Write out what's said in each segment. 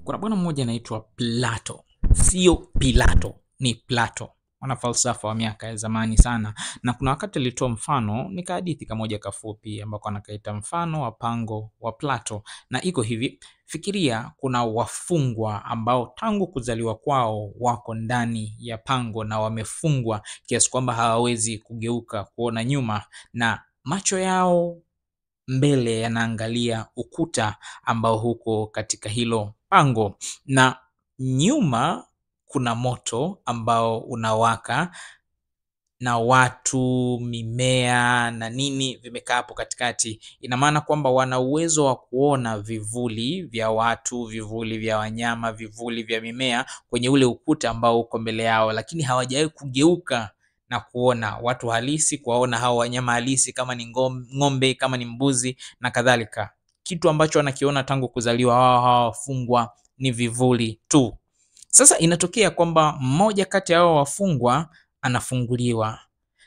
Kuna bwana mmoja anaitwa Plato, sio Pilato, ni Plato, mwanafalsafa wa miaka ya zamani sana, na kuna wakati alitoa mfano, ni kahadithi kamoja kafupi ambako anakaita mfano wa pango wa Plato, na iko hivi: fikiria kuna wafungwa ambao tangu kuzaliwa kwao wako ndani ya pango na wamefungwa kiasi kwamba hawawezi kugeuka kuona nyuma, na macho yao mbele yanaangalia ukuta ambao huko katika hilo pango, na nyuma kuna moto ambao unawaka na watu, mimea na nini vimekaa hapo katikati. Ina maana kwamba wana uwezo wa kuona vivuli vya watu, vivuli vya wanyama, vivuli vya mimea kwenye ule ukuta ambao uko mbele yao, lakini hawajawahi kugeuka na kuona watu halisi, kuwaona hao wanyama halisi, kama ni ng'ombe, kama ni mbuzi na kadhalika. Kitu ambacho wanakiona tangu kuzaliwa wao hawa wafungwa ni vivuli tu. Sasa inatokea kwamba mmoja kati ya hao wafungwa anafunguliwa,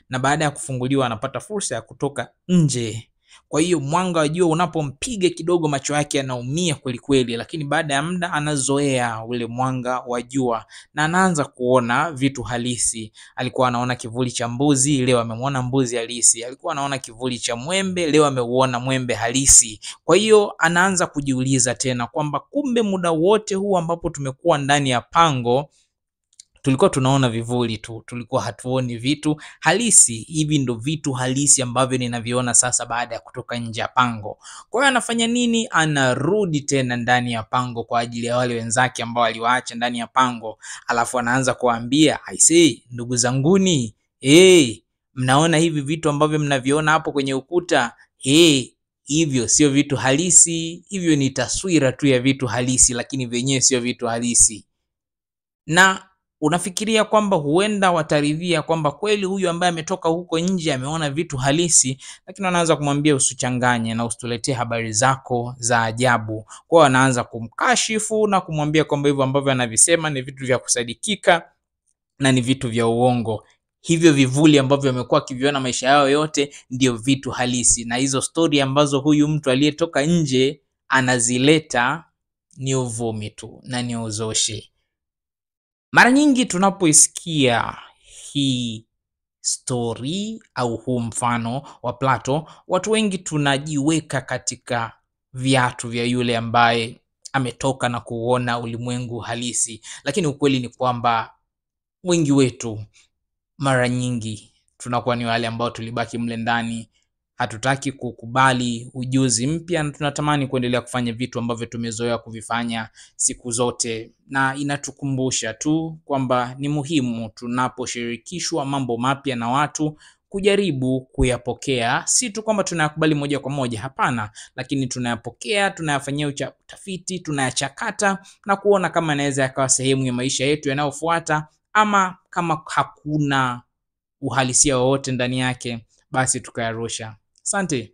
na baada ya kufunguliwa anapata fursa ya kutoka nje. Kwa hiyo mwanga wa jua unapompiga kidogo, macho yake yanaumia kweli kweli, lakini baada ya muda anazoea ule mwanga wa jua na anaanza kuona vitu halisi. Alikuwa anaona kivuli cha mbuzi, leo amemwona mbuzi halisi. Alikuwa anaona kivuli cha mwembe, leo ameuona mwembe halisi. Kwa hiyo anaanza kujiuliza tena kwamba kumbe muda wote huu ambapo tumekuwa ndani ya pango tulikuwa tunaona vivuli tu, tulikuwa hatuoni vitu halisi. Hivi ndo vitu halisi ambavyo ninaviona sasa baada ya kutoka nje ya pango. Kwa hiyo anafanya nini? Anarudi tena ndani ya pango kwa ajili ya wale wenzake ambao aliwaacha ndani ya pango, alafu anaanza kuwaambia, aisee, ndugu zanguni, hey, mnaona hivi vitu ambavyo mnaviona hapo kwenye ukuta? Hey, hivyo sio vitu halisi, hivyo ni taswira tu ya vitu halisi, lakini vyenyewe sio vitu halisi. Na unafikiria kwamba huenda wataridhia kwamba kweli huyu ambaye ametoka huko nje ameona vitu halisi, lakini wanaanza kumwambia usichanganye na usituletee habari zako za ajabu. Kwa hiyo wanaanza kumkashifu na kumwambia kwamba hivyo ambavyo anavisema ni vitu vya kusadikika na ni vitu vya uongo. Hivyo vivuli ambavyo wamekuwa wakiviona maisha yao yote ndio vitu halisi, na hizo stori ambazo huyu mtu aliyetoka nje anazileta ni uvumi tu na ni uzushi. Mara nyingi tunapoisikia hii story au huu mfano wa Plato, watu wengi tunajiweka katika viatu vya yule ambaye ametoka na kuona ulimwengu halisi, lakini ukweli ni kwamba wengi wetu mara nyingi tunakuwa ni wale ambao tulibaki mle ndani, hatutaki kukubali ujuzi mpya na tunatamani kuendelea kufanya vitu ambavyo tumezoea kuvifanya siku zote. Na inatukumbusha tu kwamba ni muhimu tunaposhirikishwa mambo mapya na watu kujaribu kuyapokea, si tu kwamba tunayakubali moja kwa moja, hapana, lakini tunayapokea, tunayafanyia utafiti, tunayachakata na kuona kama yanaweza yakawa sehemu ya maisha yetu yanayofuata, ama kama hakuna uhalisia wowote ndani yake, basi tukayarusha. Asante.